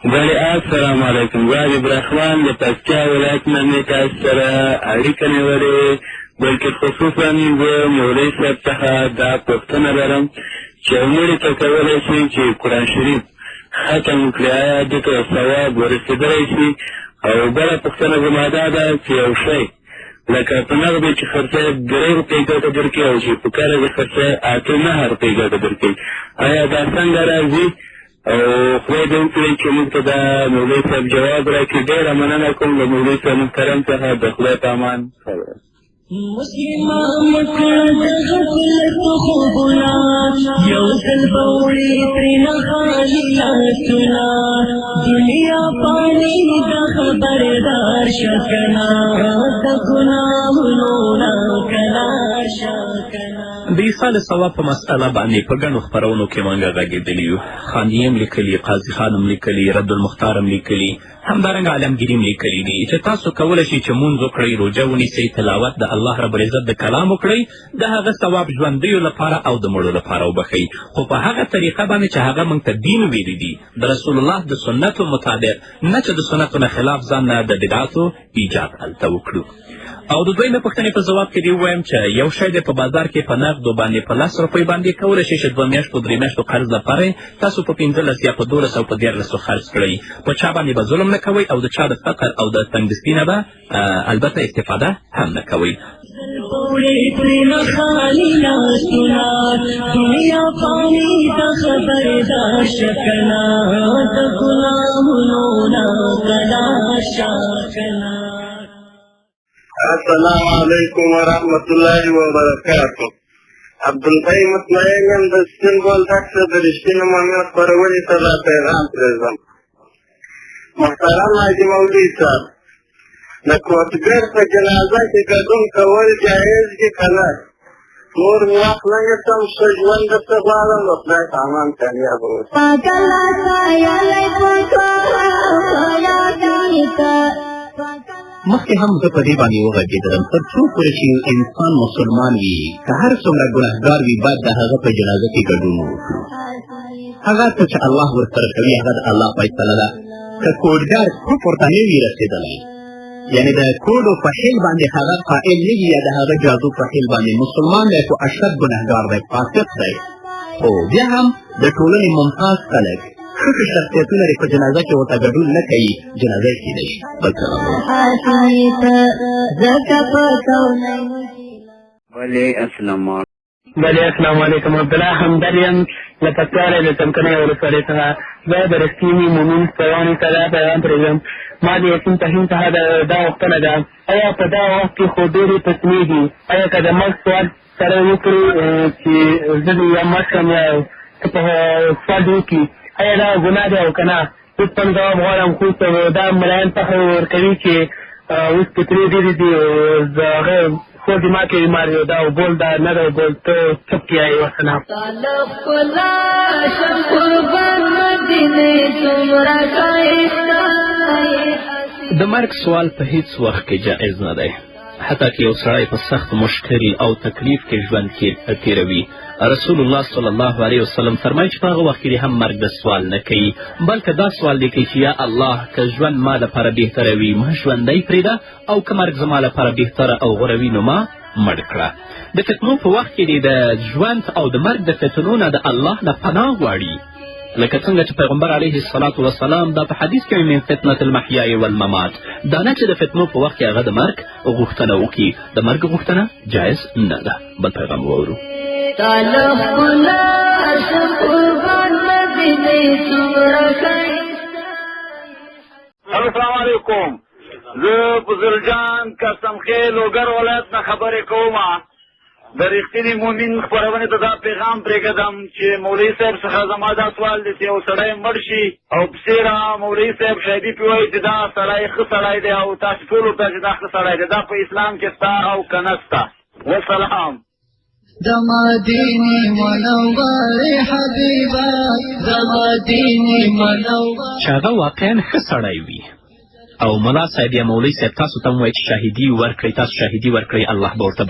بله السلام علیکم، زه حبیب الرحمن د پکتیا ولایت نه مې تاسو سره اړیکه نیولې، بلکې خصوصا زه مولوي صاحب څخه دا پوښتنه لرم چې یو مړي ته کولی شي چې قرآن شریف ختم کړي، آیا ده ته ثواب ورسېدلی شي؟ او بله پوښتنه زما دا ده چې یو شی لکه په نغدو چې خرڅوې 3 روپۍ ګټه درکوي او چې په قرض یې خرڅوې 8، 9 روپۍ ګټه درکوي، آیا دا څنګه راځي؟ او خدای دې وکړي چې موږ ته دا مولوي صاحب جواب راکړي. ډېره مننه کوم له مولوي صاحب محترم څخه. د خدای په امان. مسلمه مکړه د غفلت خوبونه، یو ځل به وړي ترېنه خالي لاسونه. دنیا فاني ده، خبردار شه کنه، د ګناهونو نه کلار شه کنه. د ایصال ثواب په مسئله باندې په ګڼو خپرونو کې موږ غږېدلي یو. خاني هم لیکلي، قاضي خان هم لیکلي، رد المختار هم لیکلي، همدارنګه عالمګیري هم لیکلي دي چې تاسو کولی شئ چې مونځ وکړئ، روژه ونیسئ، تلاوت د الله رب العزت د کلام وکړئ، د هغه ثواب ژوندیو لپاره او د مړو لپاره وبخښئ، خو په هغه طریقه باندې چې هغه موږ ته دین ویلي دي، د رسول الله د سنتو مطابق، نه چې د سنتو نه خلاف ځان نه د بدعاتو ایجاد هلته وکړو. او د دویمې پوښتنې په ځواب کې دې ووایم چې یو شی دی په بازار کې په نغدو باندې په 10 روپۍ باندې کولی شئ چې 2 میاشتو، 3 میاشتو قرض لپاره تاسو په 15 یا په 12 او په 13 خرڅ کړئ، په چا باندې به ظلم نه کوئ او د چا د فقر او د تنګدستي نه به البته استفاده هم نه کوئ. وړي ترېنه خالي لاسونه. دنیا فاني ده، خبردار شه کنه، د ګناهونو نه کلار شه کنه. السلام علیکم ورحمت الله وبرکاته. عبدالحی مطمئن یم د سپین بولدک څخه. د رښتیني مؤمن خپرونې ته دا پیغام پرېږدم. محترم حاجي مولوي صاحب، د کوټګر په جنازه کې ګډون کول جایز دي که نه؟ نور مې وخت نه نیسم. ښه ژوند درته غواړم. د خدای په امان، کامیابه اوسئ. پاکلا سایلی پکا. مخکې هم زه په دې باندې وغږېدلم، تر څو پورې چې یو انسان مسلمان وي، که هر څومره ګناهګار وي، باید د هغه په جنازه کې ګډون وکړو. هغه څه چې الله ورسره کوي، هغه د الله فیصله ده. که کوډګر کفر ته نه وي رسېدلی، یعنې د کوډو په حیل باندې هغه قائل نه وي یا د هغه جادو په حیل باندې، مسلمان دی خو اشد ګناهګار دی، فاسق دی، خو بیا هم د ټولنې ممتاز خلک، ښه ښه شخصیتونه دې په جنازه کې ورته ګډون نه کوي، جنازه یې کېدای شي. بل څه. ځکه په کونین بله السلام بله السلام علیکم. عبدالله همدر یم له پکتیا د څمکنۍ ولسوالۍ څخه. زه د رښتیني مومن خپرونې ته دا پیغام پرېږدم. ما د یاسین فهیم څخه دا غوښتنه ده، آیا په دا وخت کې خو ډېرې فتنې دي، آیا که د مرګ سوال سره وکړي چې زه دې یا مړ شم یا په سوال دې وکړي، آیا دا ګناه ده او که نه؟ لطفا ځواب غواړم. خو دا ملایان پخه ورکوي چې اوس فتنې ډېرې دي، هغه خو دماغ کې بیمار یو، دا وبول، دا نه دا وبول، ته چپ کې یې. وسلام. ښکلا شم قربان مدینې څومره ښایسته. د مرګ سوال په هیڅ وخت کې جایز نه دی، حتی که یو سړی په سخت مشکل او تکلیف کې ژوند کې تیروي. رسول الله صلی الله علیه وسلم فرمایي چې په هغه وخت کې هم مرګ د سوال نه کوي، بلکې دا سوال دی کوي چې یا الله، که ژوند ما لپاره بهتره وي، ما ژوندی پرېږده، او که مرګ زما لپاره بهتره او غوره وي، نو ما مړ کړه. د فتنو په وخت کې د ژوند او د مرګ د فتنو نه د الله نه پناه غواړي، لکه څنګه چې پیغمبر علیه الصلاة والسلام دا په حدیث کې من فتنة المحیا والممات. دا نه چې د فتنو په وخت کې هغه د مرګ غوښتنه وکړي. د مرګ غوښتنه جایز نه ده. بل پیغام واورو. تاله ښکلا شم قربان مدینې څومره ښایسته. السلام علیکم. زه فضل جان قسم خیل لوګر ولایت نه خبرې کوم. د رښتیني مؤمن خپرونې ته دا پیغام پرېږدم چې مولوي صاحب څخه زما دا سوال دی چې یو سړی مړ شي او پسې را مولوي صاحب شاهدي پرې وایي چې دا سړی ښه سړی دی، او تاسو ټولو ته چې دا ښه سړی دی، دا په اسلام کې سته او که نه سته؟ وسلام. د مدینې منورې حبیبه، د مدینې منورې. چې هغه واقعا ښه سړی وي. او ملا صاحب یا مولوي صاحب تاسو ته هم وایي چې شاهدي ورکړئ، تاسو شاهدي ورکړئ، الله به ورته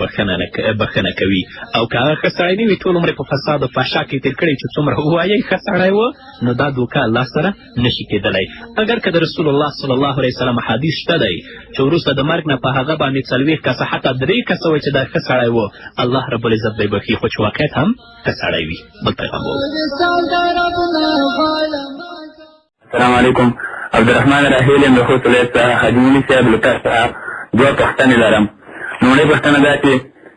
بښنه کوي. او که هغه ښه سړی نه وي، ټول عمر یې په فساد او فحشا کې تېر کړی، چې څومره ووایئ ښه سړی و، نو دا دوکه الله سره نشي کېدلی. اګر که د رسول الله صلی الله علیه وسلم حدیث شته دی چې وروسته د مرګ نه په هغه باندې 40 کسه حتی 3 کسه وایي چې دا ښه سړی و، الله رب العزت به یې بښي، خو چې واقعیت هم ښه سړی وي. بل پیغام به. السلام علیکم، عبدالرحمن راحیل یم د خوست ولایت څخه. حاجي مولوي صاحب له تاسو څخه دوه پوښتنې لرم. لومړۍ پوښتنه دا چې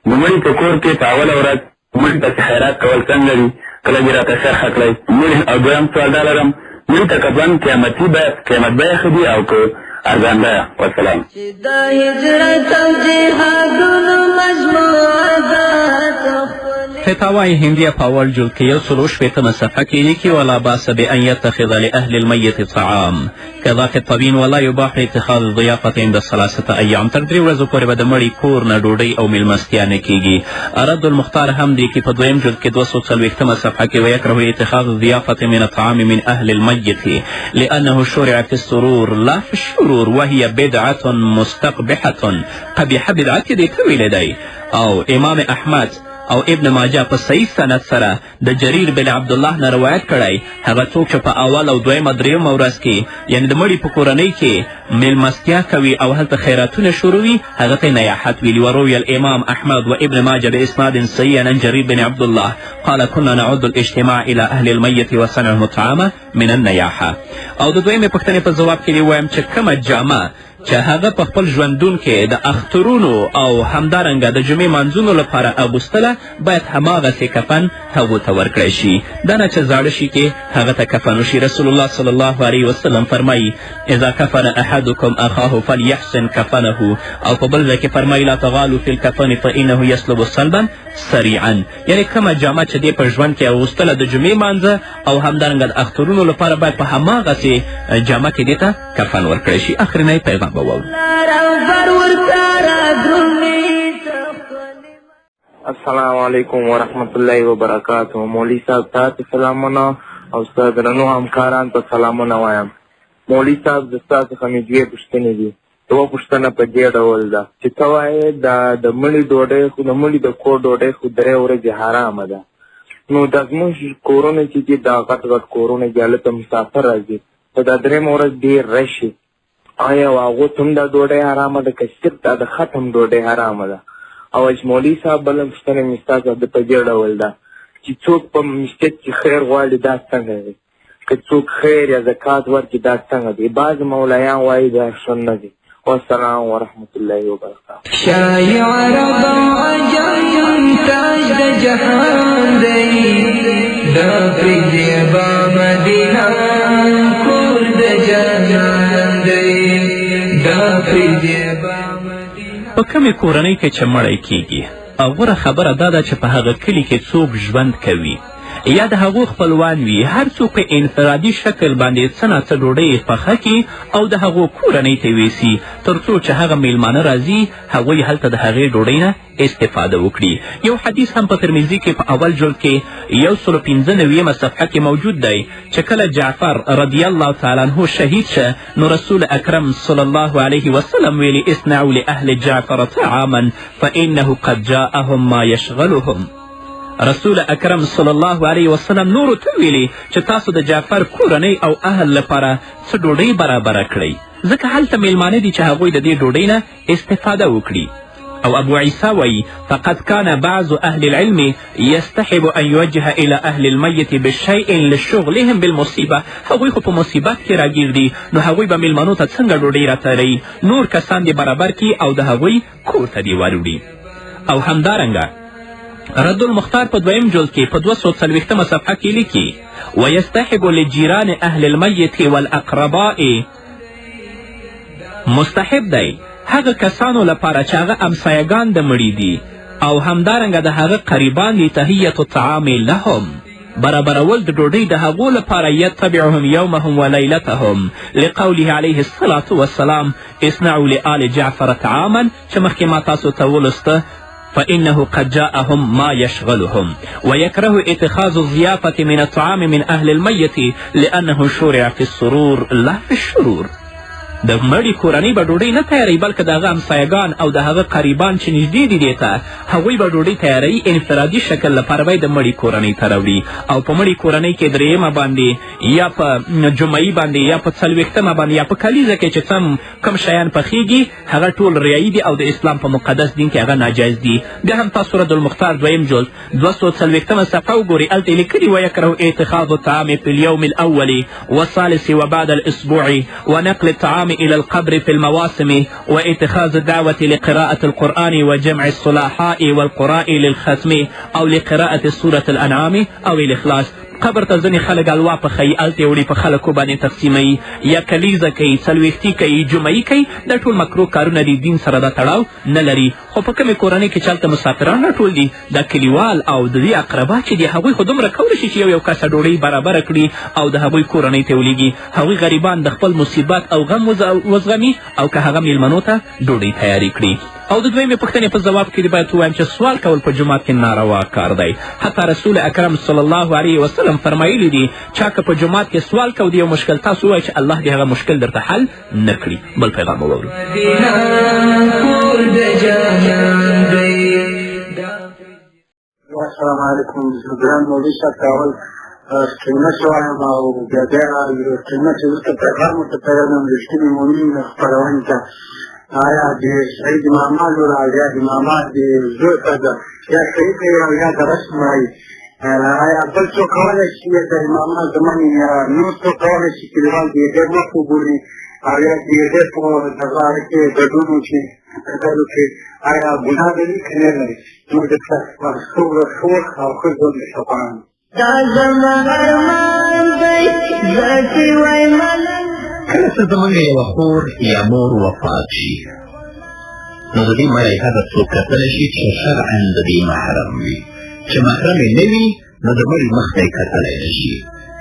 د مړي په کور کې په اوله ورځ مړي پسې خیرات کول څنګه دي، کله دې راته شرح کړئ. او دویم سوال دا لرم، مړي ته کفن قیمتي قیمت بیه ښه دي او که ارزان بیه؟ والسلام. چې د هجرت او جهادونو مجموعه ده. فتاوای هندیه په اول جلد کې 160 صفحه کې لیکي: ولا باس بأن يتخذ لأهل الميت طعام كذا في الطبين ولا يباح اتخاذ الضيافة عند 3 أيام. تر 3 ورځو پورې به د مړي کور نه ډوډۍ او میلمستیا نه کیږي. رد المختار هم لیکي په دویم جلد کې 240 صفحه کې: ويکره اتخاذ الضيافة من الطعام من أهل الميت لأنه شرع في السرور لا في الشرور وهي بدعة مستقبحة. قبیحه بدعت یې دې ته ویلی دی. او امام احمد او ابن ماجه په صحیح سند سره د جریر بن عبدالله نه روایت کړی، هغه څوک چې په اول او دویمه درېیمه ورځ کې یعنې د مړي په کورنۍ کې میلمستیا کوي او هلته خیراتونه شروع وي، هغه ته نیاحت ویلي. وروي الامام احمد وابن ماجه باسناد صحیح عن جرير بن عبد الله قال كنا نعد الاجتماع الى اهل الميت وصنعهم الطعام من النیاحه. او د دویمې پوښتنې په ځواب کې دې ووایم چې کومه جامه چې هغه په خپل ژوندون کې د اخترونو او همدارنګه د جمعې مانځونو لپاره اغوستله، باید هماغسې کفن هغو ته ورکړی شي، دا نه چې زاړه شي کې هغه ته کفن وشي. رسول الله صلی الله علیه وسلم فرمایي: اذا کفن احدکم اخاه فلیحسن کفنه. او په بل ځای کې فرمایي: لا تغالو فی الکفن فانه یسلب سلبا سریعا. یعنې کومه جامه چې دې په ژوند کې اغوستله د جمعې مانځه او همدارنګه د اخترونو لپاره، باید په هماغسې جامه کې دې ته کفن ورکړی شي. اخرنی پیغام به واورو. السلام علیکم ورحمت الله وبرکاته. مولوي صاحب تاسو سلامونه او ستا درنو همکاران ته سلامونه وایم. مولوي صاحب د ستا څخه مې دوې پوښتنې دي. یوه پوښتنه په دې ډول ده چې ته وایې دا د مړي ډوډۍ خو د مړي د کور ډوډۍ خو 3 ورځې حرامه ده، نو دا زموږ کورونه چې دي دا غټ غټ کورونه دي، هلته مسافر راځي، خو دا درېیمه ورځ ډېر رش وي، آیا هغو ته هم دا ډوډۍ حرامه ده که صرف دا د ختم ډوډۍ حرامه ده؟ او مولوي صاحب بله پوښتنه مې ستا څخه په دې ډول ده چې څوک په مسجد کې خیر غواړي دا څنګه دی؟ که څوک خیر یا زکات ورکړي دا څنګه دی؟ بعضې مولایان وایي دا ښه نه دی. والسلام ورحمة الله وبرکاته. شاه عرب او عجم تاج د جهان دی، د پرېږدي با مدینه کور د جانان دی، د پرېږدي با مدینه. په کومې کورنۍ کې چې مړی کیږي، غوره خبره دا ده چې په هغه کلي کې څوک ژوند کوي یا د هغو خپلوان وي، هر څوک په انفرادي شکل باندې څه ناڅه ډوډۍ پخه کړي او د هغو کورنۍ ته ویسي، تر څو چې هغه میلمانه راځي هغوی هلته د هغې ډوډۍ نه استفاده وکړي. یو حدیث هم په ترمذي کې په اول جلد کې 195 صفحه کې موجود دی چې کله جعفر رضی الله تعالی عنه شهید شه، نو رسول اکرم صلی الله علیه وسلم ویلي: اصنعوا لأهل جعفر طعاما فإنه قد جاءهم ما يشغلهم. رسول اکرم صلی الله علیه وسلم نورو ته ویلي چې تاسو د جعفر کورنۍ او اهل لپاره څه ډوډۍ برابره کړئ، ځکه هلته میلمانه دي چې هغوی د دې ډوډۍ نه استفاده وکړي. او ابو عیسی وایي: فقد كان بعض اهل العلم يستحب ان يوجه الى اهل الميت بشيء لشغلهم بالمصیبه. هغوی خو په مصیبت کې راګیر دي، نو هغوی به میلمانو ته څنګه ډوډۍ راتیروي؟ نور کسان دې برابر کړي او د هغوی کور ته دې وروړي. او همدارنګه رد المختار په دویم جلد کې په 240 صفحه کې لیکي: ويستحب لجیران اهل المیت والاقرباء. مستحب دی هغه کسانو لپاره چې هغه همسایهګان د مړي دي او همدارنګه د هغه قریبان دي، تهیة الطعام لهم، برابرول د ډوډۍ د هغو لپاره، یتبعهم یومهم ولیلتهم، لقوله علیه الصلاة والسلام اصنعوا لآل جعفر طعاما، چې مخکې ما تاسو ته ولوسته، فإنه قد جاءهم ما يشغلهم. ويكره اتخاذ الضيافة من الطعام من أهل الميت لأنه شرع في السرور لا في الشرور. د مړي کورنۍ به ډوډۍ نه تیاروي، بلکې د هغه همسایګان او د هغه قریبان چې نږدې دي دې ته، هغوی به ډوډۍ تیاروي. انفرادي شکل لپاره به یې د مړي کورنۍ ته راوړي. او په مړي کورنۍ کې درېیمه باندې یا په جمعي باندې یا په څلوېښتمه باندې یا په کلیزه کې چې کوم شیان پخیږي هغه ټول ریایي دي او د اسلام په مقدس دین کې هغه ناجایز دي. بیا هم تاسو رد المختار دویم جلد 240 صفحه وګورئ، هلته یې لیکلي ویکره اتخاذ الطعام في اليوم الأول والثالث وبعد الأسبوع ونقل الطعام إلى القبر في المواسم واتخاذ الدعوة لقراءة القرآن وجمع الصلحاء والقراء للختم أو لقراءة سورة الأنعام أو الإخلاص. قبر ته ځینې خلک الوا پخوي، هلته یې وړي په خلکو باندې تقسیموي، یا کلیزه کوي، څلوېښتي کوي، جمعي کوي. دا ټول مکروه کارونه دي، دین سره دا تړاو نه لري. خو په کومې کورنۍ کې چې هلته مسافران راټول دي، دا کلیوال او د دې اقربا چې دي هغوی خو دومره کولی شي چې یو یو کسه ډوډۍ برابره کړي او د هغوی کورنۍ ته ولیږي. هغوی غریبان د خپل مصیبت او غم وزغمي او که هغه میلمنو ته ډوډۍ تیارې کړي. او د دویمې پوښتنې په ځواب کې باید ووایم چې سوال کول په جومات کې ناروا کار دی. حتی رسول اکرم صلی الله علیه وسلم فرمایلی دي چا که په جومات کې سوال کو د یو مشکل، تاسو ووایئ چې الله دې هغه مشکل درته حل نه کړي. بل پیغام وواورو. السلام علیکم، ګران مولوي صاحب ته اول کلمه چې وایم او بیا بیا یو کلمه چې وروسته پیغام ورته پیغام رښتیني مؤمن خپرونې ته، آیا د شهید ماما لور او یا د ماما د زوی ښځه یا شهید دی او یا د رسم وایي، آیا بل څوک کولی شي د ماما زمن یا نور څوک کولی شي کلیوال د هغې مخ وګوري او یا د هغې په دغه کې ګډون وکړي ډلو کې، آیا ګناه لري که نه لري؟ موږ د ښه وخت او ښه ژوند درته غواړم. دا زما ارمان دی زه چې وایم ملنګ. کله چې زموږ یوه خور یا مور وفات شي نو د دې مړی هغه څوک کتلی شي چې شرعا د دې محرم وي. چې محرم یې نه وي نو د مړي مخ ته یې کتلی نه شي.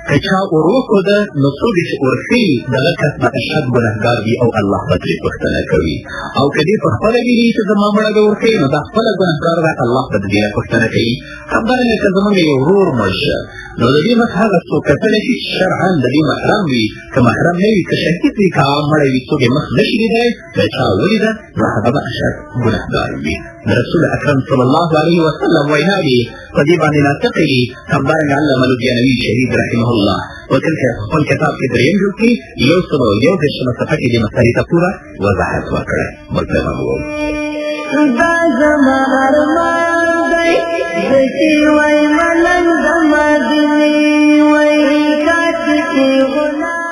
که چا اور وښوده نو څوک چې اور ښیي دغه کس به اشد ګنهګار وي او الله به ترې پوښتنه کوي. او که دې په خپله ویني چې زما مړه به ور ښیي نو دا خپله ګنهګار ده، الله به د دې نه پوښتنه کوي. همدارنګه که زموږ یو ورور مړ شه نو د دې مخ هغه څوک کتلی شي چې شرعا د دې محرم وي. که محرم نه وي، که شهید وي، که عام مړی وي، څوک یې مخ نه شي لیدلی، که چا ولیده نو هغه به اشد ګنهګار وي. د رسول اکرم صلی الله علیه وسلم وینا دي په دې باندې ناطقې دي. همدارنګه علامه لودیانوي شهید رحمه الله په خپل کتاب کې درېیم جلد کې 131 صفحه کې دې مسئلې ته پوره وضاحت ورکړی. بل پیغام ووایو. دا زما ارمان دی زه چې وایم ملنګ د مدینې وایي کاش چې غلام.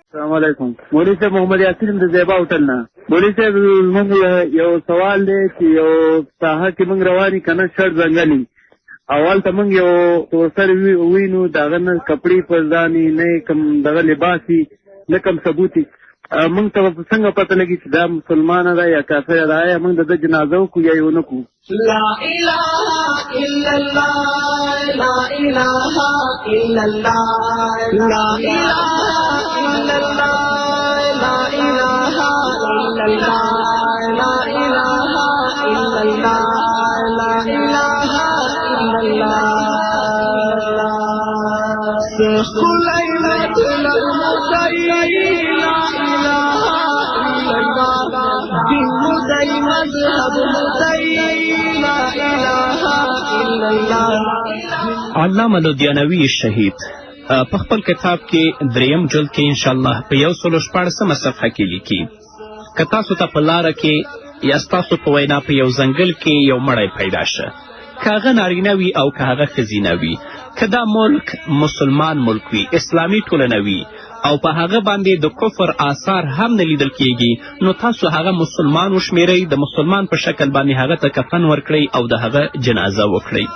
السلام علیکم مولوي صاحب، محمد یاسین د زیبا هوټل نه. مولوي صاحب موږ یو سوال دی چې یو ساحه کې موږ روان یو که نه، شړ ځنګل یي او هلته موږ یو تورسر وینو، د هغه نه کپړې پر ځان یي، نه یې کوم دغه لباس یي، نه کوم ثبوت یي. موږ ته به څنګه پته لګي چې دا مسلمانه ده یا کافره ده؟ آیا موږ د ده جنازه وکړو یا یې ونه کړو؟ لا إله إلا الله، لا إله إلا الله، لا إله إلا الله، لا إله إلا الله، لا إله إلا الله، لا إله إلا الله. سخليمة المدعي لا إله إلا الله، دين مدعي مذهب مدعي لا إله إلا الله. علامه لودیانوي شهید په خپل کتاب کې دریم جلد کې انشاءالله په 116 صفحه کې لیکي که تاسو ته په لاره کې یا ستاسو په وینا په یو ځنګل کې یو مړی پیدا شه، که هغه نارینه وي او که هغه ښځینه وي، که دا ملک مسلمان ملک وي، اسلامي ټولنه وي او په هغه باندې د کفر آثار هم نه لیدل کیږي، نو تاسو هغه مسلمان وشمیرئ، د مسلمان په شکل باندې هغه ته کفن ورکړئ او د هغه جنازه وکړئ.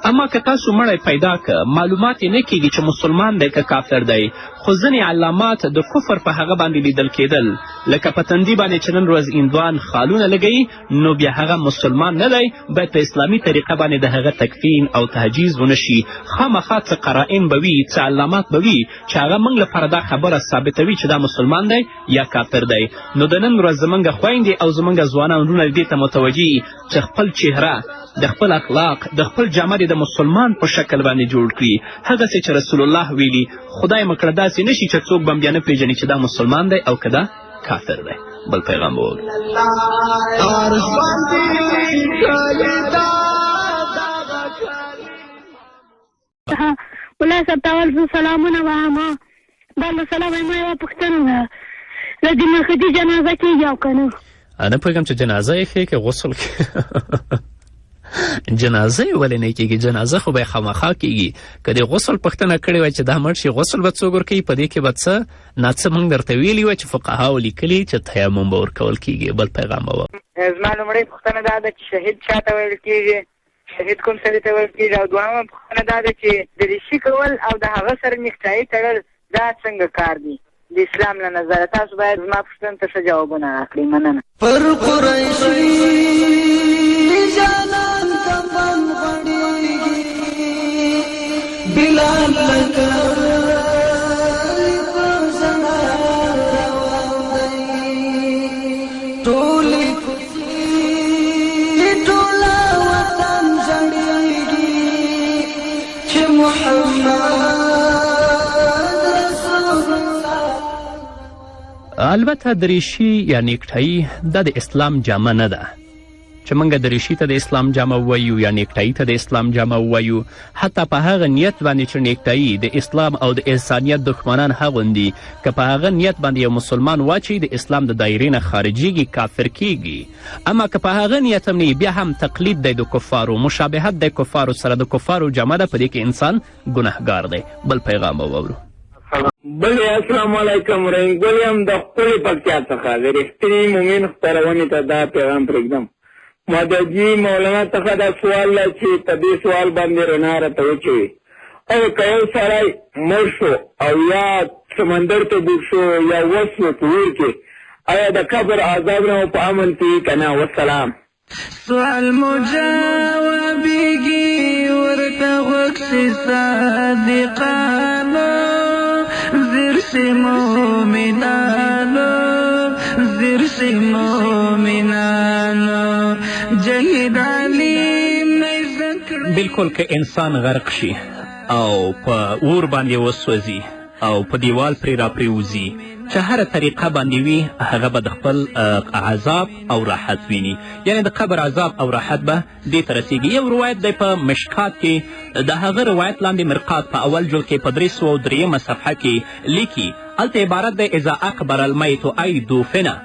اما که تاسو مړی پیدا که، معلومات یې نه کیږي چې مسلمان دی که کافر دی، خو ځینې علامات د کفر په هغه باندې لیدل کیدل، لکه په تندي باندې چې نن ورځ هندوان خالونه لګوي، نو بیا هغه مسلمان نه دی، باید په اسلامي طریقه باندې د هغه تکفین او تهجیز ونه شي. خامخا څه قرائن به وي، څه علامات به وي چې هغه موږ لپاره دا خبره ثابتوي چې دا مسلمان دی یا کافر دی. نو د نن ورځ زموږ خویندې او زموږ ځوانان وروڼه دې ته متوجه چې خپل چهره، د خپل اخلاق، د خپل جامه دې د مسلمان په شکل باندې جوړ کړي، هغسې چې رسول الله ویلي. خدای مه کړه داسې داسې نه شي چې څوک به هم بیا نه پېژني چې دا مسلمان دی او که دا کافر دی. بل پیغام به واورو. ملا صاحب ته اول زه سلامونه وایم. بل سلام، ما یوه پوښتنه ده، د دې ملخدي جنازه کېږي او که نه؟ نه پوهېږم چې جنازه یې ښې که غسل کې. جنازه یې ولې نه کېږي؟ جنازه خو به یې خامخا کېږي. که د غسل پوښتنه کړې وای چې دا مړ شي غسل به څوک ورکوي، په دې کې به څه ناڅه موږ درته ویلي وای چې فقهاو لیکلي چې تیمم به ورکول کېږي. بل پیغام به واورو. زما لومړۍ پوښتنه دا ده چې شهید چا ته ویل کېږي؟ شهید کوم سړي ته ویل کېږي؟ او دوهمه پوښتنه دا ده چې دریشي کول او د هغه سره نیکټایي تړل دا څنګه کار دی د اسلام له نظره؟ تاسو باید زما پوښتنو ته ښه جوابونه راکړئ. مننه. پر قریشي جانان کفن غوړېږي، بلال لکه په ژړا روان دی، ټولې کوڅې ټوله وطن ژړېږي چې محمد رسول الله. البته دریشي یا نیکټایي دا د اسلام جامه نه ده چې موږ دریشي ته د اسلام جامه ووایو یا نیکټایي ته د اسلام جامه ووایو. حتی په هغه نیت باندې چې نیکټایي د اسلام او د انسانیت دښمنان اغوندي، که په هغه نیت باندې یو مسلمان واچوي د اسلام د دایرې نه خارجیږي، کافر کیږي. اما که په هغه نیت هم نه وي، بیا هم تقلید دی د کفارو، مشابهت دی کفارو سره، د کفارو جامه ده، په دې کې انسان ګناهګار دی. بل پیغام به واورو. بله السلام علیکم، رحیم ګل یم د ښکلې پکتیا څخه. د رښتیني مومن خپرونې ته دا پیغام پرېږدم. مددجي مولانا څخه دا سوال ده چې په دې سوال باندې رڼا راته وچوي، او که یو سړی مړ شو او یا سمندر ته ډوب شو یا وسو په اور کې، آیا د قبر عذاب نه په امن کې وي که نه؟ والسلام. سوال مو جوابېږي ورته غوږ شي صادقانو، ځیر شي مؤمنانو، ځیر شي مؤمنانو، جهید عالم نه زده کړو. بلکل که انسان غرق شي او په اور باندې وسوځي او په دیوال پرې راپرېوځي، چې هره طریقه باندې وي هغه به د خپل عذاب او راحت ویني، یعنې د قبر عذاب او راحت به دې ته رسیږي. یو روایت دی په مشکات کې، د هغه روایت لاندې مرقات په اول جلد کې په 303 صفحه کې لیکي، هلته عبارت دی اذا اقبر المیت ای دوفنه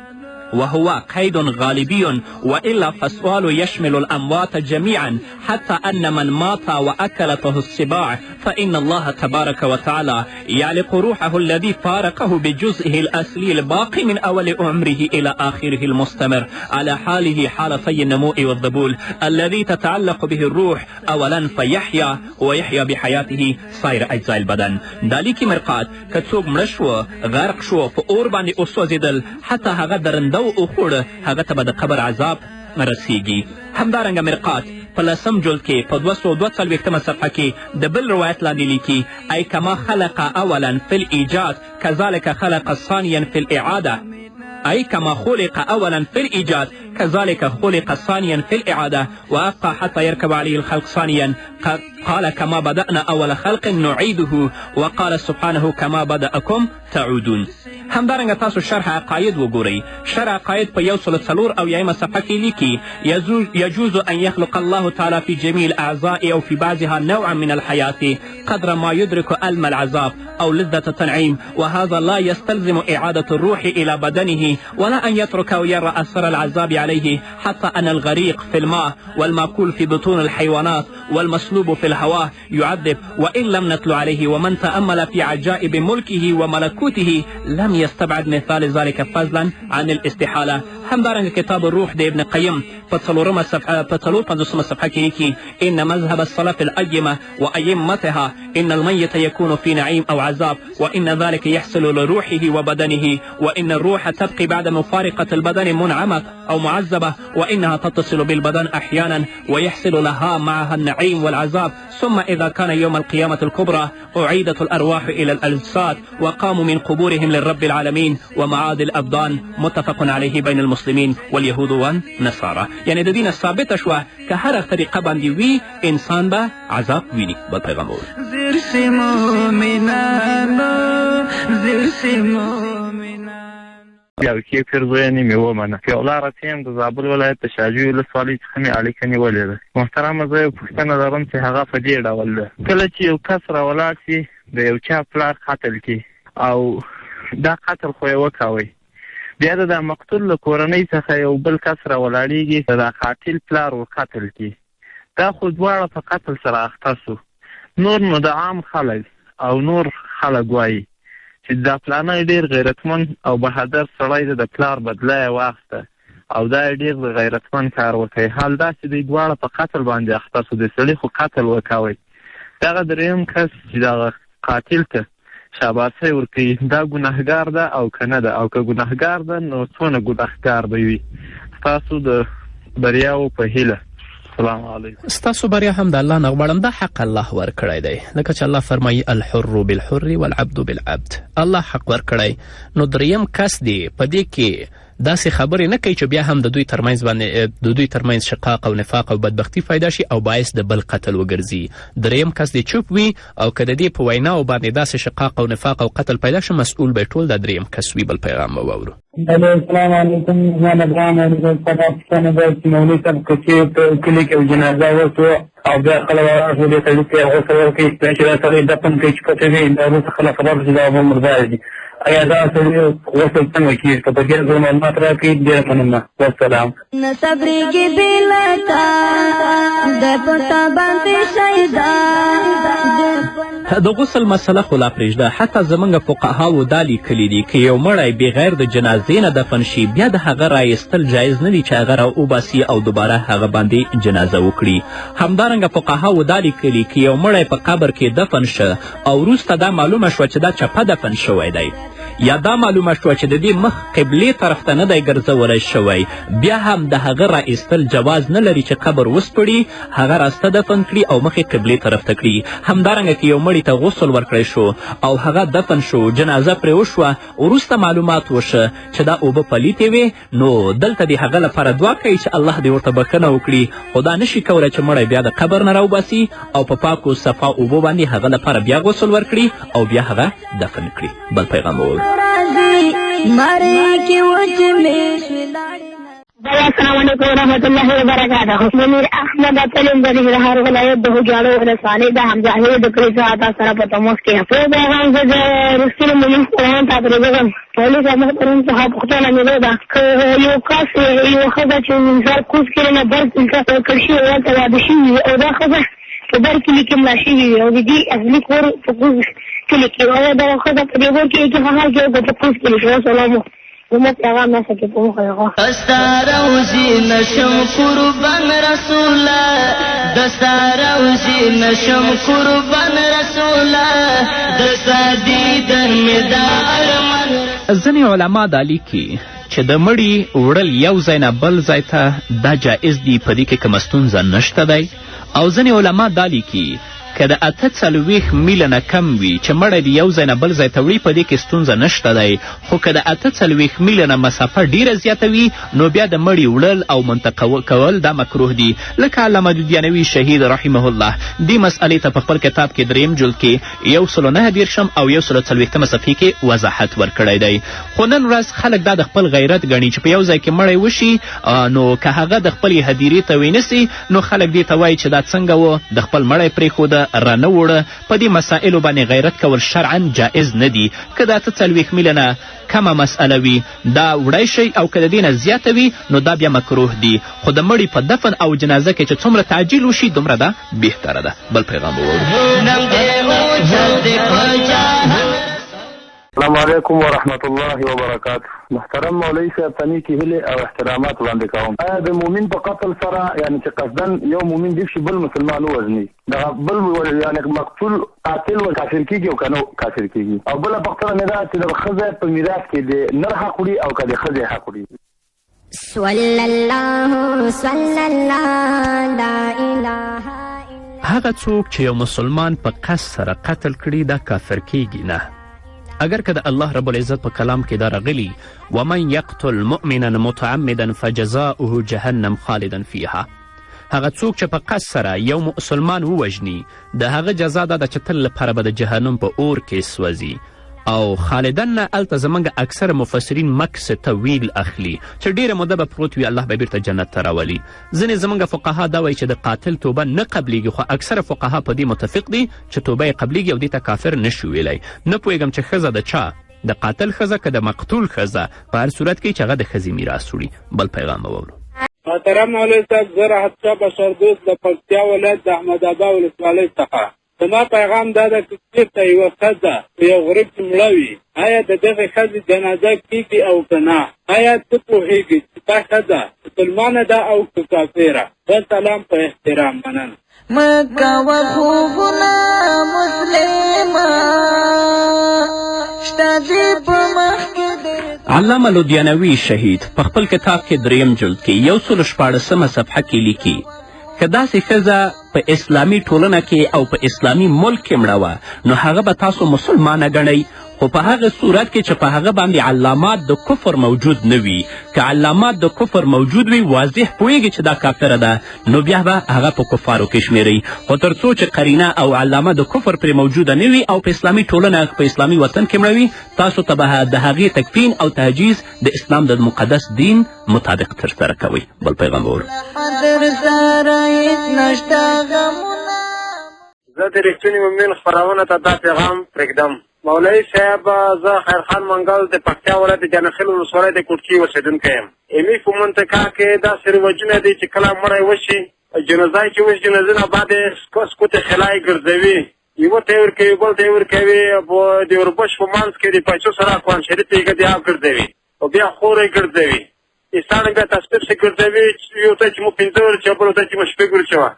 وهو قيد غالبي، وإلا فالسؤال يشمل الأموات جميعا، حتى أن من مات وأكلته السباع فإن الله تبارك وتعالى يعلق روحه الذي فارقه بجزئه الأصلي الباقي من أول عمره إلى آخره المستمر على حاله حالتي النموء والذبول الذي تتعلق به الروح أولا فيحيا ويحيا بحياته سایر اجزای البدن. دا لیکي مرقات که څوک مړه شو، غرق شو، په اور باندې وسوځېدل، حتی هغه درنده وخوړه، هغه ته به د قبر عذاب رسیږي. همدارنګه مرقات په لسم جلد کې په 242 صفحه کې د بل روایت لاندې لیکي، ای کما خلق اولا فی الایجاد کذلک خلق ثانیا فی الاعاده، أي كما خلق أولا في الإيجاد كذلك خلق ثانيا في الإعادة وأبقى حتى يركب عليه الخلق ثانيا. قال كما بدأنا أول خلق نعيده، وقال سبحانه كما بدأكم تعودون. همدارنګه تاسو شرح عقاید وګورئ. شرح عقاید په 104 صفحه کې لیکي، يجوز أن يخلق الله تعالى في جميع الأعضاء أو في بعضها نوعا من الحياة قدر ما يدرك ألم العذاب أو لذة التنعيم، وهذا لا يستلزم إعادة الروح إلى بدنه ولا أن يترك ويرى أثر العذاب عليه، حتى أن الغريق في الماء والمأكول في بطون الحيوانات والمسلوب في الهواء يعذب وإن لم نتل عليه، ومن تأمل في عجائب ملكه وملكوته لم يستبعد مثال ذلك فضلا عن الاستحالة. همدارنګه کتاب الروح د ابن قیم په 54 صفحه کې لیکي، إن مذهب السلف الأئمة وأئمتها إن الميت يكون في نعيم أو عذاب، وإن ذلك يحصل لروحه وبدنه، وإن الروح تبقي بعد مفارقة البدن منعمة أو معذبة، وإنها تتصل بالبدن أحيانا ويحصل لها معها النعيم والعذاب. ثم إذا كان يوم القيامة الكبرى أعيدت الأرواح إلى الأجساد وقاموا من قبورهم للرب العالمين ومعاد الأبدان متفق عليه بين المسلمين واليهود والنصارى. یعنې د دې نه ثابته شوه که هره طریقه باندې وي انسان به عذاب ویني. بل پیغام ووایو. یو ښې پیرزوینې مې ومنه. پیولا رفیع یم، د زابل ولایت د شاجوی ولسوالۍ څخه مې اړیکه نیولې ده. محترمه، زه یو پوښتنه لرم چې هغه په دې ډول ده: کله چې یو کس راولاړ شي د یو چا پلار قتل کړي او دا قتل خو یې وکوی، بیا د دا مقتول له کورنۍ څخه یو بل کس راولاړېږي، د دا قاتل پلار ور قتل کړي، دا خو دواړه په قتل سره اخته سو. نور نو د عام خلک او نور خلک وایي چې دا پلانی ډېر غیرتمن او بهادر سړی دی، د پلار بدله یې واخیسته او دا یې ډېر غیرتمن کار وکړی، حال دا چې دوی دواړه په قتل باندې اخته سو، د سړي خو قتل وکوی. دغه درېیم کس چې دغه قاتل ته شاباسی ورکوي، دا ګناهګار ده او که نه ده؟ او که ګناهګار ده نو څونه ګناهګار به وي؟ ستاسو د بریاوو په هیله. السلام علیکم. ستاسو بریا هم د الله نه غواړم. دا حق الله ورکړی دی، لکه چې الله فرمایي الحر بالحر والعبد بالعبد. الله حق ورکړی، نو دریم کس دی په دې کې داسې خبرې نه کوي چې بیا هم د دوی ترمنځ باندې د دوی ترمنځ شقاق او نفاق او بدبختی پیدا شي او باعث د بل قتل وګرځي. دریم کس دې چوپ وي او که د دې په ویناو باندې داسې شقاق او نفاق او قتل پیدا شي، مسؤل به ټول دا دریم کس وي. بل پیغام به واورو. السلام علیکم، زما افغان پوښتنه ده چې مولوي صاحب که چېرې په کلي کې جنازه وشوه او بیا خلک راغلل دې سړي ته یې غسل ورکړي، چې دا سړی دفن کړي چې پته وي، دا وروسته خلک خبر شي دا اوبه مردارې دي، ایا دا سړي غسل څنګه کېږي؟ که په دې اړه معلومات راکړئ ډېره مننه. والسلام. نه صبرېږي بې له تا د پتا باندې شیدا. د غسل مسله خو لا پرېږده، حتی زموږ فقهاوو دا لیکلي دي که یو مړی بغیر د جنازې نه دفن شي، بیا د هغه رایستل جایز نه دي چې هغه را وباسي او دوباره هغه باندې جنازه وکړي. همدارنګه فقهاوو دا لیکلي که یو مړی په قبر کې دفن شه او وروسته دا معلومه شوه چې دا چپه دفن شوی دی، یا دا معلومه شوه چې د دې مخ قبلې طرف ته نه دی ګرځولی شوی، بیا هم د هغه را ایستل جواز نه لري چې قبر وسپړي، هغه راسته دفن کړي او مخ یې قبلې طرف ته کړي. همدارنګه که یو مړي ته غسل ورکړی شو او هغه دفن شو، جنازه پرې وشوه، وروسته معلومات وشه چې دا اوبه پلیتې وې، نو دلته دې هغه لپاره دعا کوي چې الله دې ورته بښنه وکړي، خو دا نشي کولی چې مړی بیا د قبر نه راوباسي او په پاکو صفا اوبو باندې هغه لپاره بیا غسل ورکړي او بیا هغه دفن کړي. بل پیغام ووایو. السلام علیکم ورحمة الله وبرکاته. منیر احمد اتل د ننګرهار ولایت د خوږیاڼو ولسوالۍ د حمزاهي د کلي څخه تاسو سره په تماس کې یم. یو پیغام زه د رښتیني مؤمن خپلوانو ته پرېږدم. مولوي صاحب محترم څخه پوښتنه مې دا ده که یو کس یوه ښځه چې مثال کوز کلي نه بر کلي ته ورکړ شوې هلته واده شوي وي او دا ښځه په بر کلي کې مړه شوې وي او د دې اصلي کور په کوز کلي کې، آیا دغه ښځه په دې کور کې هغه کې او په کوز کلي کې؟ والسلام. زموږ پیغام نشه کې په موخه یې دستاروزی نشم قربان رسوله، دستاروزی نشم قربان رسوله، دستا دیدن مې دا ارمان. ځینې علما دا لیکي چې د مړي وړل یو ځای نه بل ځای ته دا جایز دي، په دې کې کومه ستونزه نشته دی. او ځینې علما دا لیکي که د 48 میله نه کم وي چې مړی د یو ځای نه بل ځای ته وړي، په دې کې ستونزه نشته دی. خو که د 48 میله نه مسافه ډیره زیاته وي، نو بیا د مړي وړل او منتقل کول دا مکروه دي. لکه علامه دودیانوي شهید رحمه الله دې مسئلې ته په خپل کتاب کې دریم جلد کې 139 او 140 صفحې کې وضاحت ورکړی دی. خو نن ورځ خلک دا د خپل غیرت ګڼي چې په یو ځای کې مړی وشي، نو که هغه د خپلې هدیرې ته وینسي، نو خلک دې ته وایي چې دا څنګه و د خپل مړی پرېښوده رانه وړه. په دې مسائلو باندې غیرت کول شرعا جائز نه دي. که د 48 میله نه کمه مسئله وي دا وړی شئ، او که د دې نه زیاته وي نو دا بیا مکروه دي. خو د مړي په دفن او جنازه کې چې څومره تعجیل وشي دومره دا بهتره ده. بل پیغام به واورو. السلام علیکم ورحمت الله وبرکاته. محترم مولوي صاحب ته نیکې هیلې او احترامات وړاندې کوم. آیا د مؤمن په قتل سره، یعنې چې قصداً یو مؤمن دیک شي بل مسلمان ووژني، دغه بل یعنې مقتول قاتل و کافر کیږي او که نه کافر کیږي؟ او بله پوښتنه مې دا چې د ښځې په میراث کې د نر حق وړي او که د ښځې حق وړي؟ صلی الله صلی الله لا اله. هغه څوک چې یو مسلمان په قصد سره قتل کړي دا کافر کیږي نه. اګر که د الله رب العزت په کلام کې دا راغلي ومن یقتل مؤمنا متعمدا فجزاؤه جهنم خالدا فیها، هغه څوک چې په قصد سره یو مسلمان ووژني د هغه جزا دا ده چې تل لپاره به د جهنم په اور کې سوځي. او خالدن نه هلته زموږ اکثره مفسرین مکس طویل اخلي چې ډیره موده به پروت وي، الله به بیرته جنت ته راولي. ځینې زموږ فقها دا وایي چې د قاتل توبه نه قبلیږي، خو اکثره فقها په دې متفق دي چې توبه یې قبلیږي او دې ته کافر نه شو ویلی. نه پوهېږم چې ښځه د چا، د قاتل ښځه که د مقتول ښځه، په هر صورت کې چې هغه د ښځې میراث وړي. بل پیغام به واورو. محترم مولوي صاحب، زه راحت شاه بشردوست د پکتیا ولایت د احمدابا ولسوالۍ څخه. زما پیغام دا ده که چېرته یوه ښځه په یو غره کې مړه وي، آیا د دغې ښځې جنازه کېږي او که نه؟ آیا ته پوهېږې چې دا ښځه مسلمانه ده او که کافره؟ وسلام، په احترام، مننه. مه کوه خوبونه مسلمه، شته دې په مخ کې ډېر. علامه لودیانوي شهید په خپل کتاب کې دریم جلد کې 116 صفحه کې لیکي که داسې ښځه په اسلامي ټولنه کې او په اسلامي ملک کې مړه وه نو هغه به تاسو مسلمانه ګڼئ، خو په هغه صورت کې چې په هغه باندې علامات د کفر موجود نه وي. که علامات د کفر موجود وي، واضح پوهیږي چې دا کافره ده، نو بیا به هغه په کفارو کې شمیرئ. خو تر څو چې قرینه او علامه د کفر پرې موجوده نه وي او په اسلامي ټولنه په اسلامي وطن کې مړه وي، تاسو ته به د هغې تکفین او تجهیز د اسلام د مقدس دین مطابق ترسره کوئ. بل پیغام به واورو. زه د رښتوني مومن خپرونه ته دا پیغام پرېږدم. مولوي صاحب، زه خیرخان منګل د پکتیا ولایت د جانخیل ولسوالۍ د کوټکي اوسېدونکی یم. ایمي په منطقه کې داسې رواجونه دي چې کله مړی وشي، جنازه یې چې وشي، جنازې نه بعد یې سکوت خلا یې ګرځوي، یوه ته یې ورکوي، بل ته یې ورکوي، د اوربش په منځ کې د پیسو سره قرآن شریف یې ږدي او ګرځوي، او بیا خور یې ګرځوي، انسان بیا تصویر سره ګرځوي، یو ته چې مو 5 ورځې بل ته چې مو 6 ورځې وه.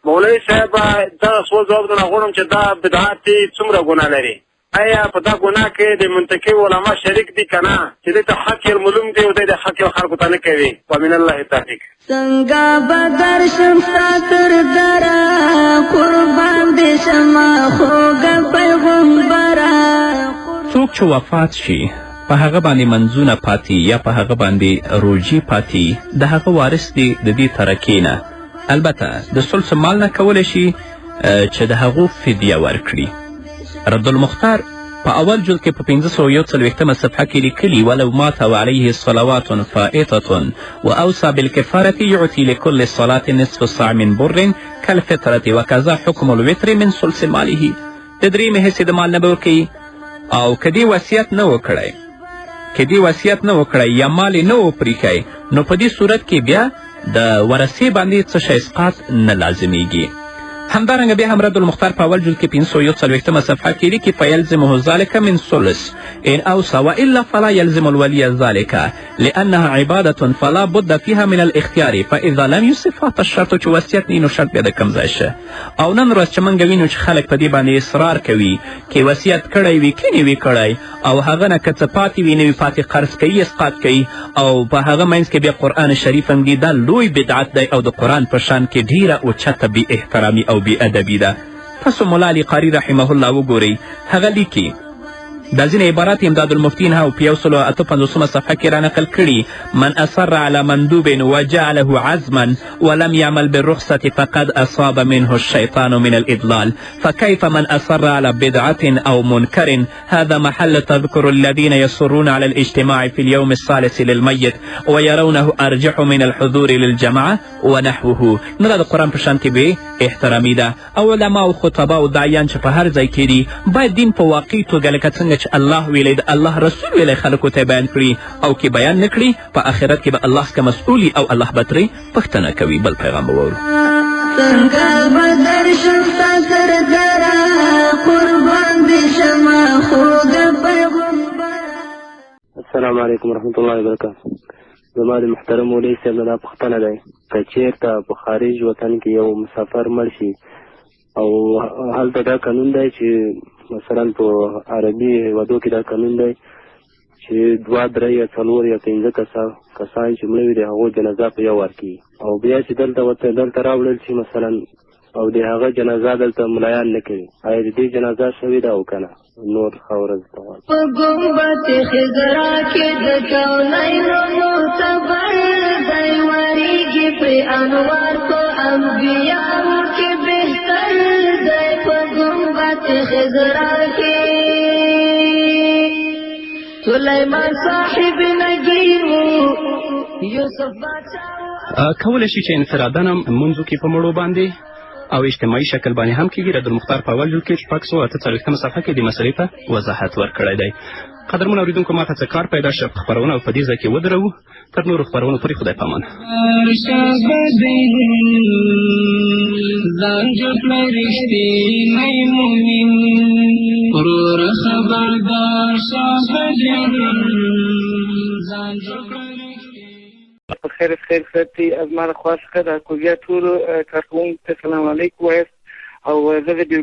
مولوي صاحب، دغه سوال ځواب درنه غواړم چې دا بدعت څومره ګناه لري؟ آیا په دا ګناه کې د منطقي علما شریک دي که نه، چې دې ته حق یې معلوم دی او دی د حق یې خلکو ته نه کوي؟ ومن الله توفیق. څنګه به درشم ستا تر دره، قربان دې شمه خوږه پیغمبره. څوک چې وفات شي په هغه باندې منځونه پاتې یا په هغه باندې روژې پاتې، د هغه وارث دی د دې ترکې نه، البته د ثلث مال نه کولی شي چې د هغو فدیه ورکړي. رد المختار په اول جلد کې په 541 صفحه کې لیکلي ولو مات وعلیه صلوات فائطة وأوصى بالکفارة يعطي لكل صلاة نصف صاع من بر كالفطرة وكذا حکم الوتر من ثلث ماله. د درېیمې حصې د مال نه به ورکوي. او که دې وصیت نه وکړی، که دې وصیت نه وکړی یا مال یې نه و پرېښی، نو په دې صورت کې بیا د ورثې باندې څه شی اسقاط نه لازمیږي. همدارنګه بیا هم رد المختار په اول جلد کې 541 صفحه کې لیکي فیلزمه ذلک من ثلث ان اوصى والا فلا يلزم الولي ذلك لانها عبادة فلا بد فيها من الاختیار فاذا لم یصف فات الشرط. چې وصیت نه نو شرط بیا د کوم ځای شه. او نن ورځ چې موږ وینو چې خلک په دې باندې اصرار کوي که وصیت کړی وي که نه وي کړی، او هغه نه که څه پاتې وي نه وي پاتې قرض کوي اسقاط کوي، او په هغه منځ کې بیا قرآن شریف هم دي. دا لوی بدعت دی او د قرآن په شان کې ډېره اوچته بې احترامي او بې ادبي ده. تاسو مولا علي قاري رحمه الله وګورئ، هغه لیکي دا ځینې عبارات امداد المفتین او په 158 صفحه کې را نقل کړي من اصر على مندوب وجعله عزما ولم يعمل بالرخصة فقد اصاب منه الشیطان من الادلال فكيف من اصر على بدعة او منكر هذا محل تذكر الذين يصرون على الاجتماع في اليوم الثالث للميت ويرونه ارجح من الحضور للجماعة ونحوه. نو دا د قرآن په شان کې بې احترامي ده. او علما او خطبا او داعیان چې په هر ځای کې دي باید دین په واقعي توګه لکه څنګه چې الله ویلی د الله رسول ویلی خلکو ته بیان کړي، او که بیان نه کړي په آخرت کې به الله څخه مسؤل او الله به ترې پوښتنه کوي. بل پیغام به واورو. څنګه به درشم ستا تر دره، قربان دې شمه خوږه پیغمبره. السلام علیکم ورحمت الله وبرکاته. زما د محترم مولوي صاحب نه دا پوښتنه دی که چیرته په خارج وطن کې یو مسافر مړ شي او هلته دا قانون دی چې مثلا په عربي هېوادو کې دا قانون دی چې 2 3 یا 4 یا 5 کسان چې مړه وي د هغو جنازه په یو وار کېږي، او بیا چې دلته راوړل شي مثلا او د هغه جنازه دلته ملایان نه کوي، آیا د دې جنازه شوې ده او که نه؟ نور ښه ورځ ته غواړم. په ګنبد خضرا کې د کونینو معتبر دی، وریږي پرې انوار په انبیاو کې بهتر دی، په ګنبد خضرا کې سلیمان صاحب نګین و، یوسف باچا. کولی شي چې انفرادا هم لمونځ وکړي په مړو باندې او اجتماعي شکل باندې هم کیږي. رد المختار په اول جلد کې 648مه صفحه کې دې مسئلې ته وضاحت ورکړی دی. قدرمن اورېدونکو، ما ته څه کار پیدا شو، خپرونه په دې ځای کې ودروو. تر نورو خپرونو پورې خدای پامان. ځان جوړ کړه رښتینی مؤمن، وروره خبردار شه ځان جوړ کړه. په خیر خیر خیر از ما له خوا څخه د کوزیا ټولو کارکوونکو ته سلام علیک وایاست. او زه نجیب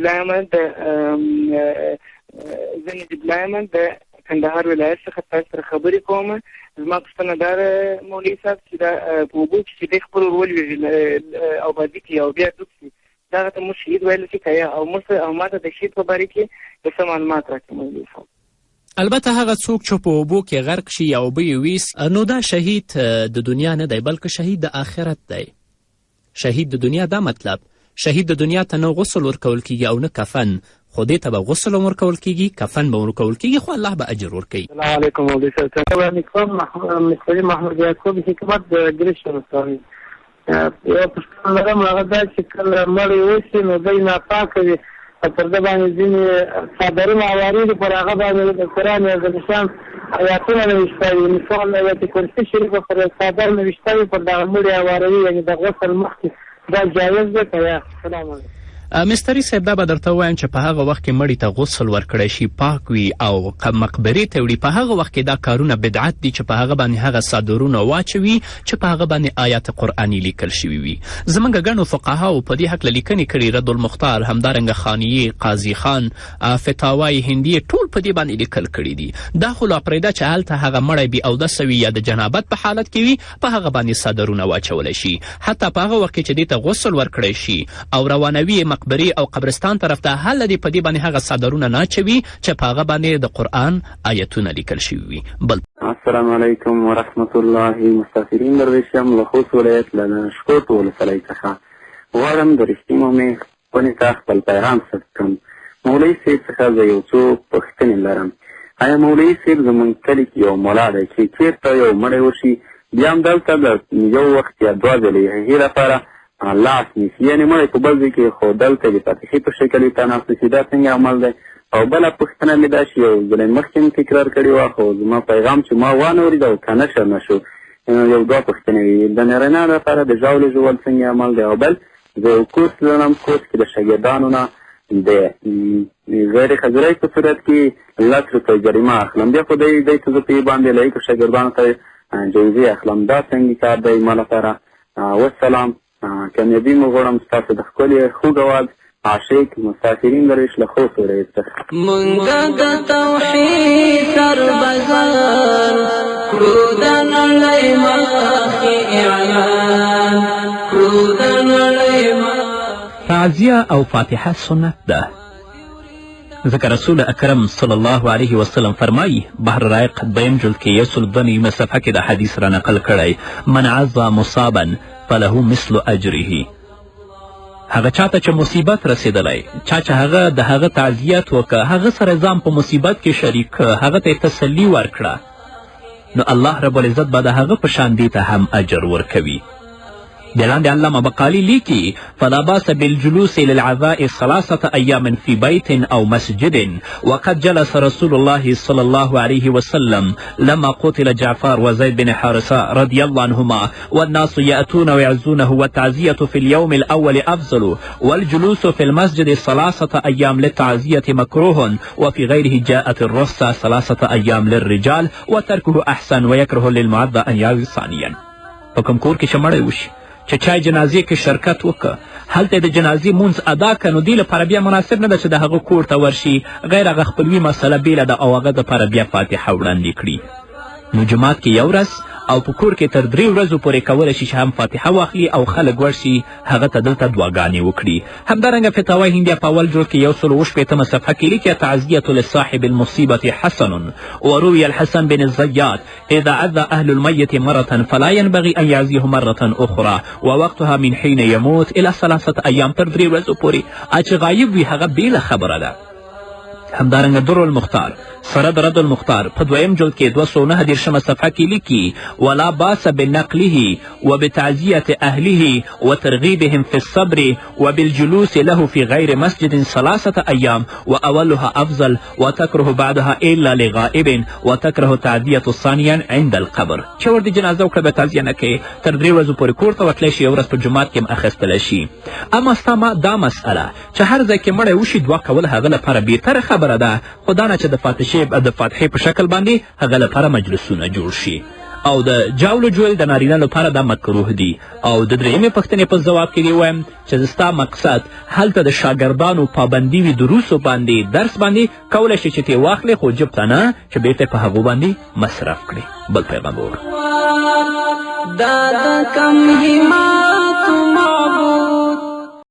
الله یم د کندهار ولایت څخه تاسو سره خبرې کوم. زما پوښتنه دا ده مولوي صاحب چې دا په اوبو کې چې دی خپل ور ولوېږي او بادي کوي او بیا ډوب شي، دغه ته موږ شهید ویلی شي که یا؟ او موږ ته او ما ته د شهید په باره کې یو څه معلومات راکړئ مولوي صاحب. البته هغه څوک چې په اوبو کې غرق شي یا اوبه یې ویس، نو دا شهید د دنیا نه دی، بلکې شهید د آخرت دی. شهید د دنیا دا مطلب، شهید د دنیا ته نه غسل ورکول کیږي او نه کفن، خو دې ته به غسل هم ورکول کیږي، کفن به ورکول کیږي، خو الله به اجر ورکوي. سلام علیکم مولوي صاحب، څنګه وړاندې کوم مستري محمد یعقوب حکمت د ګریش ولسوالۍ. یوه پوښتنه لرم، هغه دا چې کله مړی وشي نو دی ناپاکه وي او پر ده باندې ځینې څادرونه هوارېږي، پر هغه باندې د قرآن یا د نشان آیاتونه نوشته وي، مثال آیت کرسي شریفه پر څادر نوشته وي، پر دغه مړي هواروي، یعنې د غسل مخکې، دا جایز ده که یا؟ سلام علیکم. مستري صاحب، دا به درته ووایم چې په هغه وخت کې مړي ته غسل ورکړی شي، پاک وي او مقبرې ته وړي، په هغه وخت کې دا کارونه بدعت دي چې په هغه باندې هغه څادرونه واچوي چې په هغه باندې آیات قرآني لیکل شوي وي. زموږ ګڼو فقهاو په دې هکله لیکنې کړي، رد المختار، همدارنګه خانیې، قاضي خان، فتاوای هندیې، ټول په دې باندې لیکل کړي دي. دا خو لا پرېږده چې هلته هغه مړی بې اودسه وي یا د جنابت په حالت کې وي، په هغه باندې څادرونه واچولی شي. حتی په هغه وخت کې چې دې ته غسل ورکړی شي او روانوي یې مقبرې او قبرستان طرف ته، هله دې په دې باندې هغه څادرونه نه اچوي چې په هغه باندې د قرآن آیتونه لیکل شوي وي. بل السلام علیکم ورحمت الله. مسافرین درویش یم له خوست ولایت له نشکوټ ولسوالۍ څخه. غواړم د رښتیني مؤمن خپرونې ته خپل پیغام ثبت کړم. مولوي صاحب څخه زه یو څو پوښتنې لرم. آیا مولوي صاحب زموږ کلي کې یو ملا دی چې چېرته یو مړی وشي بیا هم دلته د یو وخت یا دوه ځلې هغې لپاره لاس نیسي، یعنې مړی په بل ځای کې خو دلته د فاتحې په شکل یې ته ناست نیسي، دا څنګه عمل دی؟ او بله پوښتنه مې دا چې یو ځلې مخکې مې تکرار کړې وه خو زما پیغام چې ما وانه ورېد او که نشر نه شو، یو دوه پوښتنې وي. د نارینه لپاره د ژاولې ژوول څنګه عمل دی؟ او بل زه یو کورس لرم، کورس کې د شاګردانو نه د غیر حاضرۍ په صورت کې 10 روپۍ جریمه اخلم، بیا خو دی ته زه په باندې لایقو شاګردانو ته جایزې اخلم، دا څنګه کار دی ما لپاره؟ والسلام، کامیابي مو غواړم. ستاسو د ښکلي خوږ اواز عاشق مسافرین درویش له خوست ولایت څخه. مونږ د توحید سربازان کړو د نړۍ مخکې اعلان، کړو د نړۍ مخکې. تعزیه او فاتحه سنت ده، ځکه رسول اکرم صلی الله علیه وسلم فرمایي، بحر رایق دویم جلد کې 192 صفحه کې دا حدیث را نقل کړی، من عزا مصابا فله مثل اجره. هغه چاته چې مصیبت رسېدلی، چا چې هغه د هغه تعزیت وکړه، هغه سره ځان په مصیبت کې شریک کړه، هغه ته یې تسلي ورکړه، نو الله رب العزت به د هغه په شان دې ته هم اجر ورکوي. د لاندې علامه بقالي لیکي، فلا باس بالجلوس للعزاء 3 أيام في بيت أو مسجد، وقد جلس رسول الله صلى الله عليه وسلم لما قتل جعفر وزيد بن حارثة رضي الله عنهما، والناس يأتون ويعزونه، والتعزية في اليوم الأول أفضل، والجلوس في المسجد 3 أيام للتعزية مكروه، وفي غيره جاءت الرخصة 3 أيام للرجال، وتركه أحسن، ويكره للمعزى أن يعزي ثانيا. په کوم کور کې چې مړی وشي، چې چا جنازې کې شرکت وکړه، هلته د جنازې مونځ ادا که، نو دې لپاره بیا مناسب نه ده چې د هغه کور ته ورشي، غیر هغه خپلوي مسله بېله ده او هغه دپاره بیا فاتحه وړاندې کړي. نو جومات کې یو ورځ او په کور کې تر درې ورځو پورې کولی شي چې هم فاتحه واخلي او خلک ورشي هغه ته دلته دعاګانې وکړي. همدارنګه فتاوی هندیه په اول جلد کې 167مه صفحه کې لیکي: تعزیة لصاحب المصیبة حسن، وروي الحسن بن الزيات إذا عزى أهل الميت مرة فلا ينبغي أن يعزيه مرة أخرى، ووقتها من حين يموت إلى 3 أيام، تر درې ورځو پورې. چې غایب وي هغه بېله خبره ده. همدارنګه در المختار سره د رد المختار په دویم جلد کې 239مه صفحه کې لیکي: ولا باس بنقله وبتعزیة أهله وترغیبهم في الصبر وبالجلوس له في غير مسجد 3 أيام، وأولها أفضل، وتكره بعدها إلا لغائب، وتكره تعزیة ثانیا عند القبر. چې ور دې جنازه وکړه بیا تعزیه نه کوې، تر درې ورځو پورې کور ته ورتلی شي، یو ورځ په جومات کې هم اخیستلی شي. اما ستا ما دا مسئله چې هر ځای کې مړی وشي دعا کول هغه لپاره بهتره خبره ده، خو دا نه چې د فاتحې په شکل باندې هغه لپاره مجلسونه جوړ شي. او د جاولو جویل د نارینه لپاره دا مکروه دي. او د درېیمې پوښتنې په ځواب کې دې ووایم چې ستا مقصد هلته د شاګردانو پابندي وي دروسو باندې درس باندې، کولی شي چې ترې واخلې خو جب ته نه چې بېرته په هغو باندې مصرف کړې. بل پیغام به وکړو. دا د کم همت